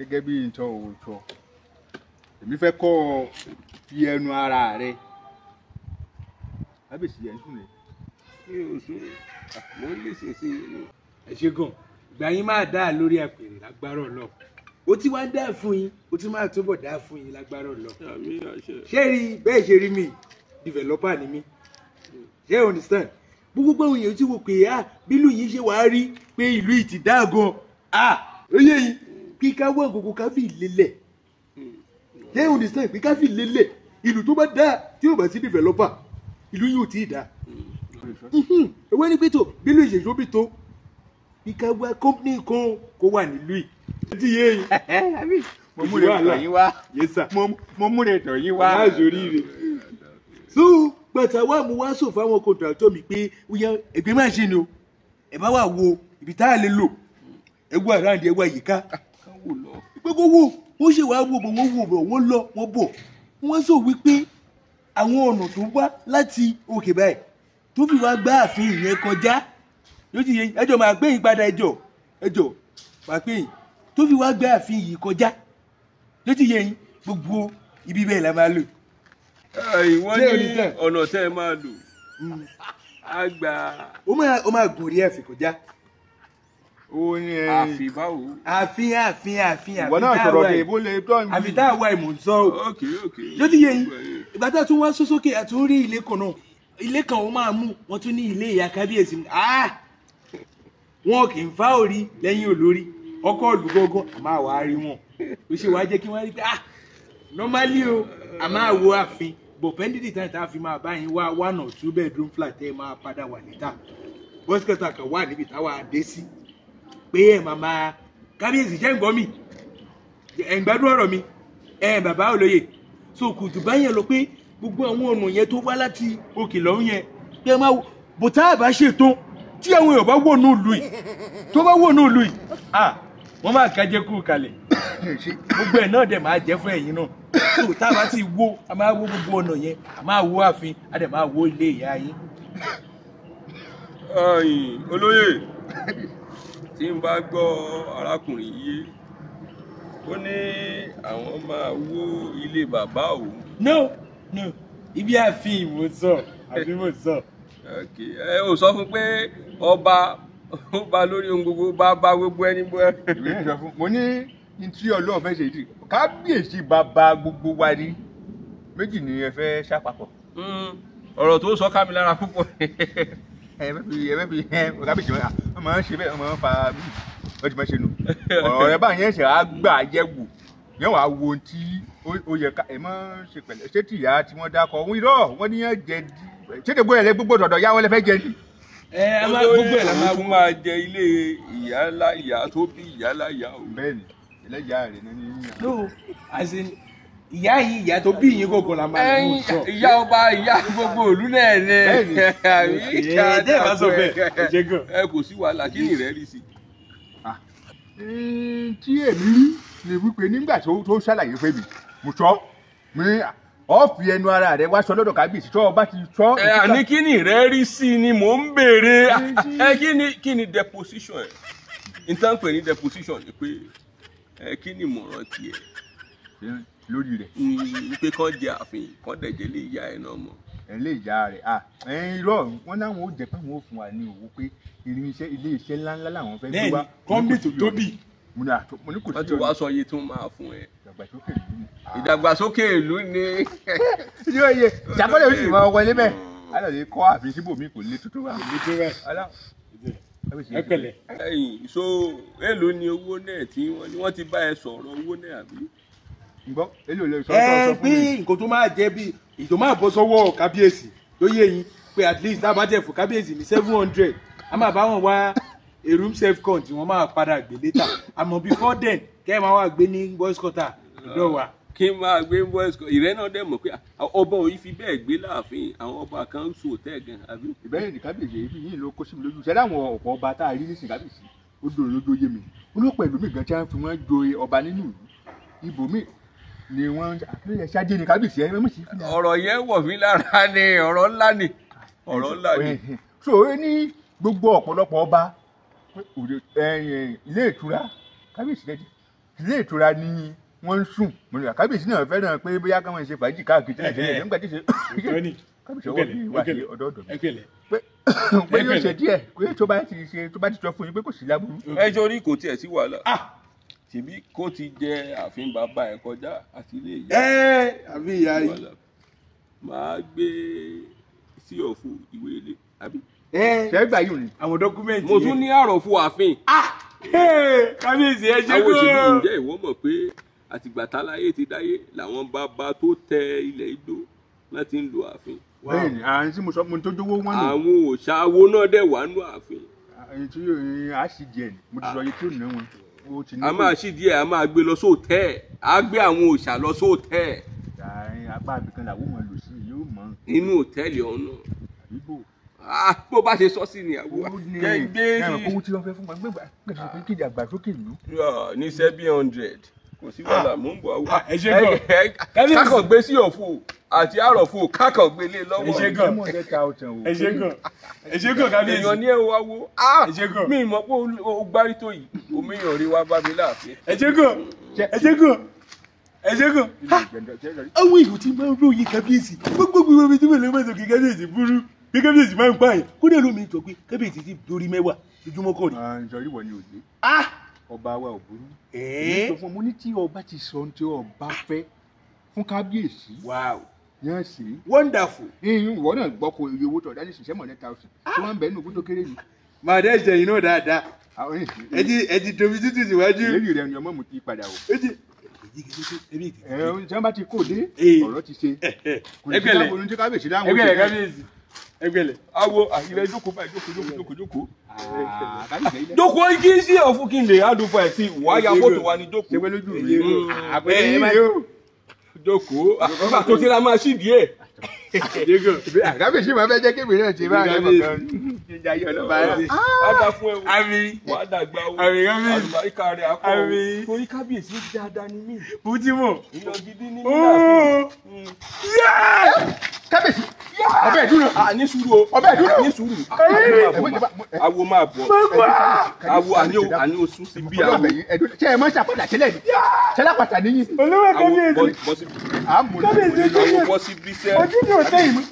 Gẹ́gẹ́ bí nǹkan òòjọ́ èmi fẹ́ kọ́ ọ fi ẹnu ara rẹ kábíyèsí ẹ̀ ń sùn ni. Mi ò sùn, mo ń lè ṣèṣe ni. Ẹ ṣe gan, ìgbà yín máa dá lórí àpèrè lágbára Ọlọ́run. Ó ti wá dá fún yín, ó ti máa túbọ̀ dá fún yín lágbára Ọlọ́run. Àmì àṣẹ. Ṣé rí bẹ́ẹ̀ ṣe rí mi, developer ni mí. Ṣé you understand? Gbogbo àwọn èèyàn tí wò pé ah bílù yín ṣe wàá rí pé ìlú yìí ti dá gan, ah ó yé yín kí ká wá gbogbo ká fi lélẹ̀. Ṣé you understand? Pé ká fi lélẹ̀ ìlú tó bá dá tí ò bá sí developer, ìlú yìí ò tí ì dá. Ewé ní pé tó bílù ìṣèjọ́ bí tó bí ká wá company kan kó wà nílùú yìí. Ó ti yé yín. Mo múre tọ̀ yín wá. Yes sir. Mo múre tọ̀ yín wá. Wàá sóríire. So gbàtà wà mú wá sọ fáwọn kọ̀ǹtrátọ̀ mi pé ó yẹ ẹgbẹ́ máa ṣe ni o, ẹ bá wà wo ibi tá a lè lò, ẹ wo àráǹdì, ẹ wo àyíká. Ká wò lọ. Pé kó wò wọ́n ṣe wàá wò bọ̀, wọ́n wò bọ̀, wọ́n lọ, wọ́n bọ̀, wọ́n sọ wípé àwọn ọ̀nà tó wá láti òkè báyìí tó fi wá gbá ààfin yẹn kọjá yóò ti yẹ ẹjọ́ máa gbé yín padà, ẹjọ́ ẹjọ́ máa gbé yín tó fi wá gbá ààfin yìí kọjá yóò ti yẹ yín, gbogbo ibi bẹ́ẹ̀ la máa lò. Ẹ̀yin wọ́n Ṣé o ní ní sẹ́? Ọ̀nà tẹ́ ẹ máa lò á gba Ó máa gùn orí ẹ̀fìn kọjá. Ó ní ẹ. Ààfin báwo? Ààfin, ààfin, ààfin. Ìwọ náà sọ̀rọ̀ dé bó lè tọ́ mi. Àfi tá a wá ìmọ̀ ń sọ o. Ok. Yóò ti yé yín, ìgbà tá a tún wá sún sókè, a tún rí ilé kan náà, ilé kan ó máa mú wọn tún ní ilé ìyá kábíyèsí. Ah, wọn kì í fá orí lẹ́yìn olórí ọkọ ìlú gángan, a máa wá rí wọn. Ó ṣe wá jẹ́ kí wọ́n rí pé ah normally o, a máa wo ààfin but pending the time tá a fi máa bá yín wá one or two bedroom flat, ẹ máa padà wà níta bọ́sìkẹ́tà kan wà níbi táwa dé sí pé ẹ máa máa kábíyèsí jẹ́ ń gbọ́ mi, ẹ̀ ń gbádùn ọ̀rọ̀ mi, ẹ̀ bàbá olóye. So kò jù báyẹn lọ pé gbogbo àwọn ọ̀nà yẹn tó wá láti òkè lọ́hún yẹn pé ẹ máa wò bó tá a bá ṣètò tí àwọn èèyàn bá wọ̀ ní ìlú yìí, tó bá wọ̀ ní ìlú yìí, ah wọ́n máa kájẹ́ kú kalẹ̀, gbogbo ẹ̀ náà dẹ̀ máa jẹ́ fún ẹ̀yin náà. So tá a bá ti wo, a máa wo gbogbo ọ̀nà yẹn, a máa wo ààfin, a dẹ̀ máa wo ilé ìyá yín. Ẹ̀yin olóyè, tí n bá gbọ́ arákùnrin yìí, ó ní àwọn máa wó ilé bàbá òun. No, ibi ààfin mo sọ àbí mo sọ. Ok, ẹ ò sọ fún pé ọba ó ba lórí ohun gbogbo, bá bá gbogbo ẹni bó. Ìwé náà sọ fún mo ní ní tí Ọlọ́run fẹ́ ṣe yìí, kábíyèsí bàbá gbogbo wa ní méjì ni ẹ fẹ́ ṣàpapọ̀. Ọ̀rọ̀ tó sọ ká mi lára púpọ̀. Ẹ fẹ́ fi ẹ kábíyèsí wọn máa ń ṣe bẹ́ẹ̀, wọ́n máa ń fa wọ́n ti máa ń ṣe nù ọ̀rọ̀ rẹ báyẹn ṣe á gbà yẹ̀ wò yẹn, wàá wo ohun tí ó yẹ ká ẹ máa ń ṣe pẹ̀lẹ́. Ṣé tìyá tí wọ́n dákọ̀ òun irọ́ wọ́n ní yẹn jẹ ṣé tègbó ẹ̀ lẹ gbogbo dọ̀dọ̀ yá wọlé fẹ́ jẹ ní. Ẹ a máa gbogbo ẹ̀ la máa tún máa jẹ ilé ìyá ńlá ìyá tó bí ìyá ńlá ìyá òun. Bẹ́ẹ̀ni, ẹlẹ́yà rẹ̀ ní. No, as in ìyá yìí, ìyá tó bí yín gògùn la máa mú Ẹ̀yin sọ. ìyá ọba, ìyá gbogbo ìlú náà ni. Bẹ́ẹ̀ni. Àbí? Ẹ tẹ́ ẹ bá sọ bẹ́ẹ̀, ẹ jẹ́ gan. Ẹ kò sí wàhálà, kí ni rẹ rí sí? Tí èmi rí ni wípé nígbà tó ṣàlàyé fún mi, mo sọ mo ní ọ fi ẹnu ara rẹ wá sọ lọ́dọ̀ kábíyèsí tó o bá ti sọ. Ẹ àní kí ni rẹ rí sí ni mò ń béèrè. Ẹ kí ni deposition ẹ n tán pè ní deposition ni pé ẹ kí ni ìmọ̀ràn tiẹ̀ lórí rẹ̀? Pé kán jẹ ààfin, kán dẹ̀jẹ̀ lé ìyá ẹ̀ náà mọ̀. Ẹ lè ìyá rẹ̀ à ẹ irọ́ wọn náwọn ó jẹ́ pé àwọn ò fún wa ní owó pé irinṣẹ́ ilé iṣẹ́ ńláńlá làwọn fẹ́ gbé Bẹ́ẹ̀ni, wá. Company tó tóbi. Mo ní àtọ mo ní kò Wọ́n sí ti wá sọ iye tí wọ́n máa fún ẹ. Ìdàgbàsókè ìlú ni. Ìdàgbàsókè ìlú ni. Yóò yẹ ìjàkọ́lẹ̀ oṣù máa wọlé bẹ́ẹ̀ alẹ́ lè kọ́ ààfin síbòmí kò lè tuntun wa. Èmi tó bẹ́ẹ̀. Ẹ pẹ̀lẹ́. Ẹ̀yìn so èló ni owó náà tí wọ́n ní wọ́n ti bá ẹ sọ̀rọ̀ owó náà àbí? Ǹgbọ́ èlò lè sọ Ẹ sọ pé fún mi. nǹkan tó máa jẹ́ bí ìtò máa bọ́ sọ́wọ́ kábíyèsí ló yé yín pé at least tá a bá jẹ́ fún kábíyèsí ní 700, a máa bá wọn wá a room self con tí wọ́n máa padà gbé later, àmọ́ before then kẹ́ ẹ máa wá gbé ní boys quarter lọ́dọ̀ wa. Kí n máa gbé boys quarter ìrẹ́ náà dẹ̀ mọ̀ pé ọba òyìn fi bẹ́ẹ̀ gbé láàfin, àwọn ọba kan ń sùn òtẹ́ gan àbí. Ìbẹ́yìn ní kábíyèsí èyí yìí ló kó sí mi lójú sẹ́dá àwọn ọ̀pọ̀ ọba tá a rí nísìnyí. Kábíyèsí ó dòrò lójú oyé mi, ó ló pẹ̀lú mi gan tí wọ́n fi wọ́n joyè ọba nínú ìlú ibòmíì ni wọ́n àkílẹ̀ ṣáájú ní kábíyèsí ẹ mọ̀ sí fìlà. Ọ̀rọ̀ yẹn wọ̀ mí lára ni, ọ̀rọ̀ ńlá ni, ọ̀rọ̀ ńlá ni. So ó ní gbogbo ọ̀pọ̀lọpọ̀ ọba ilé ìtura kábíyèsí lẹ́jẹ̀. Ilé ìtura ni wọ́n ń sùn. Mo ní kábíyèsí náà fẹ́ràn pé bóyá káwọn ṣe fàájì káàkiri tẹ́lẹ̀ tẹ́lẹ̀ nígbà tí ṣe kábíyèsí ọwọ́ mi wà ní ọ̀dọ̀ mi. Pé yóò ṣe díẹ̀ pé tó bá ti ṣe tó bá ti sọ fún yín pé kò sí láburú. Ẹ jọ rí kò tiẹ̀ sí wàhálà. Ṣèbí kó ti jẹ ààfin bàbá ẹ kọjá àti ilé ìyá. Àbí ìyá yìí. Máa gbé sí ọ̀fù ìwé ilé àbí. Ṣé gbà yìí ni. Àwọn dọ́kúmẹ̀ntì. Mo tún ní àròfù ààfin. Kábíyèsí ẹ ṣe Àwọn kó. òṣèlú, ǹjẹ́ ìwọ mọ̀ pé àtìgbà táláyé ti dáyé làwọn bàbá tó tẹ ilẹ̀ Ìdó láti ń lo ààfin. Bẹ́ẹ̀ni, àwọn tí mo sọ mo tó jówó wọn nù. Àwọn òòṣà awo náà dẹ̀ wà nù ààfin. Ẹni tí a sì jẹ ni mo ti sọ iye tí ò ná wọn. Ó ti ní. A máa ṣì díẹ̀, a máa gbé lọ sóòtẹ́ẹ̀, á gbé àwọn òòṣà lọ sóòtẹ́ẹ̀. Apá abìkan làwọn máa lò sí yóò mọ. Inú òtẹ́ẹ̀lì ọ̀hún náà. Àbíbò. Bó bá ṣe sọ sí ni àwọ̀ jẹ́ gbé. Owó tí wọ́n fẹ́ fún wa gbẹ́gbà gbẹ́gbà kí ìdàgbàsókè ìlú. Ní 700 kò sí wàhálà, mò ń bọ̀ wá. Ẹ ṣe gan. Kákan gbé sí ọ̀fù àti àròfù kákan gbé lé lọ́wọ́. Ẹ ṣe gan. Ẹ ṣe gan. Ẹ ṣe gan kábíyèsí. Èèyàn ní ẹ wá wo. Ẹ ṣe gan. Mi mọ̀ pé o gbárí tó yìí, omi yàn rí wá bá mi láàfin. Ẹ ṣe gan. Ẹ ṣe gan. Ẹ ṣe gan. Àwọn èèyàn tí máa ń ròyìn kábíyèsí gbogbo gbogbo ibi tí mo lè mọ̀ sókè kábíyèsí burú bí kábíyèsí máa ń pààyàn kódà lómi sọ pé kábíyèsí ti dorí mẹ́wàá lójúmọ́ kọ́ ni. Ìjọrí wọ ni òye. Ọba wa ò burú. Èmi sọ fún mo ní tí ọba ti sọ ohun tí ọba fẹ́ fún kábíyèsí. Wow. Yẹn sì. Wonderful. Ìyún ìwọ náà gbọ́ ko iye owó tó ọ̀dá ní ṣiṣẹ́ mọ̀ 10,000 tí wọ́n ń bẹ̀ nínú ogún tó kéré yìí. Màá dẹ́ ṣe iná dáadáa. Ẹ ti domi tútù síwájú. Ìlérí rẹ ni ọmọ mi ti padà o. Ẹ tí wọ́n bá ti kó dé ọ̀rọ̀ ti ṣe. Kò sí káwọn oní tí kábíyèsí dáhùn. Ẹgbẹ̀lẹ̀ kábíyèsí. Ẹgbẹ̀lẹ̀. Awo àyìnlẹ̀ jókòó báyìí, jókòó jókòó jókòó jókòó. Jókòó kí sí ọ̀fun kí n lè àdùnfà ẹ̀ sí wàá ya fótó wa ni jókòó. Ṣé pé lójú mi? Àpẹẹrẹ yìí o. Jókòó nígbà tó ti ra máa ṣì díẹ̀. Kábíyèsí máa fẹ́ jẹ́ kébì náà ṣe báyìí lẹ́kọ̀ọ́ jíjà yọ lọ́ba rẹ̀. Á dá fún ẹ o. Àmín. Wàá dàgbà o. Àmín kábíyèsí. Àlùbáríkà rẹ̀ á kọ́ o. Àmín. Torí kábíyèsí dáadáa ni mí. Mo ti mọ̀. Ìyàn gidi ní mí láàfin. Kábíyèsí ọbẹ̀ dúró. Ní sùúrù o. Ọbẹ̀ dúró. Ní sùúrù. Awo máa bọ̀. Awo àní o sún sí bí awo. Ṣé ẹ máa ń ṣàpàdà sílẹ̀ ni? Ṣé lápàtà níyìn? Olówó Awo kábíyèsí. bọ́ síbi. Kábíyèsí ojú mi Awo bọ́ síbi sẹ́. ò tẹ́yìn mọ́.